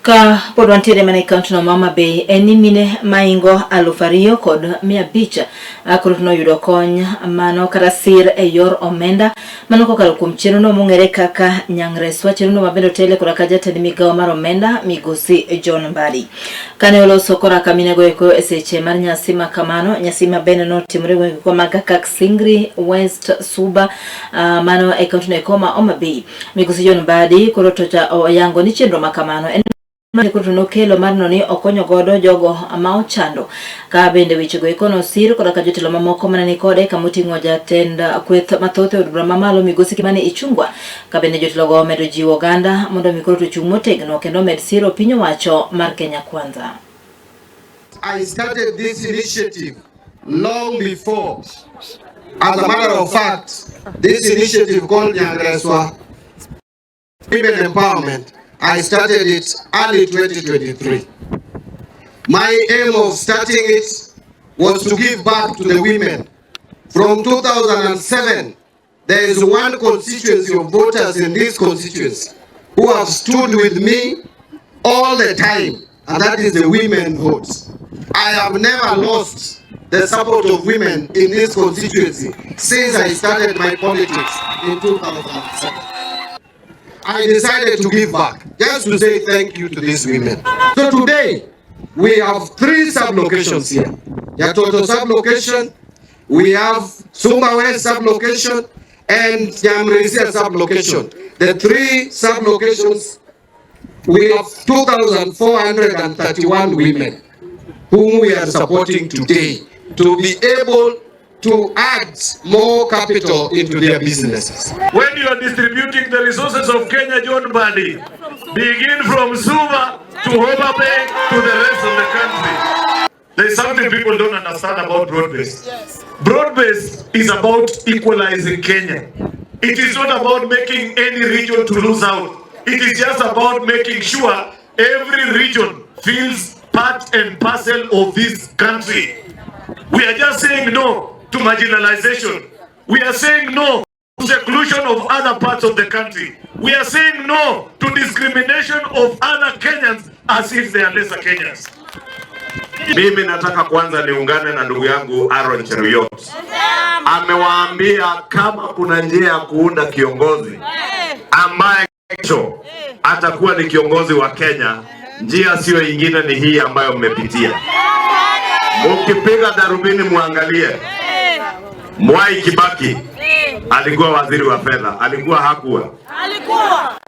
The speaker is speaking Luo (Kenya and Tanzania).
Ka pod wantiere mana e kaunti no ma Homa Bay en ni mine maingo 2500 koro noyudo kony mano kata sir e yor omenda mano kokalo kuom chenro no mong'ere kaka Nyang'reswa, chenro no mabende otele koda ka jatend migawo mar omenda migosi John Mbadi. Kane oloso koraka minego eko e seche mar nyasi ma kamano, nyasi ma bende notimore gwenge mag Kaksingri, West Suba, mano e kaunti no eko ma Homa Bay. Migosi John Mbadi koro to oyango ni chenro ma kamano en koro to nokelo mar no ni okonyo godo jogo ma ochando ka bende wechego eko nosir koda ka jotelo mamoko mane ni kode kamoting'o jatend kweth mathoth e od bura mamalo migosi Kimani Ichung'wa ka bende jotelogo omedo jiwo oganda mondo mi koro to ochung' motegno kendo omed siro piny owacho mar Kenya Kwanza. I started this initiative long before. As a matter of fact, this initiative called Nyangreswa Women Empowerment, I started it early 2023. My aim of starting it was to give back to the women. From 2007, there is one constituency of voters in this constituency who have stood with me all the time, and that is the women votes. I have never lost the support of women in this constituency since I started my politics in 2007. I decided to give back, just to say thank you to these women. So today, we have three sub-locations here. Nyatoto sub-location, we have Sumba West sub-location, and Nyamrisia sub-location. The three sub-locations, we have 2,431 women whom we are supporting today to be able to add more capital into their businesses. When you are distributing the resources of Kenya, John Mbadi, begin from Suba to Homa Bay to the rest of the country. There is something people don't understand about broad-based. Yes. Broad-based is about equalizing Kenya. It is not about making any region to lose out. It is just about making sure every region feels part and parcel of this country. We are just saying no to marginalization. We are saying no to seclusion of other parts of the country. We are saying no to discrimination of other Kenyans as if they are lesser Kenyans. Mimi nataka kwanza niungane na ndugu yangu Aaron Cheruiyot. Amewaambia kama kuna njia ya kuunda kiongozi ambaye kesho atakuwa ni kiongozi wa Kenya, njia siyo ingine, ni hii ambayo mmepitia. Mukipiga darubini muangalie, Mwai Kibaki alikuwa waziri wa fedha, alikuwa hakuwa? Alikuwa.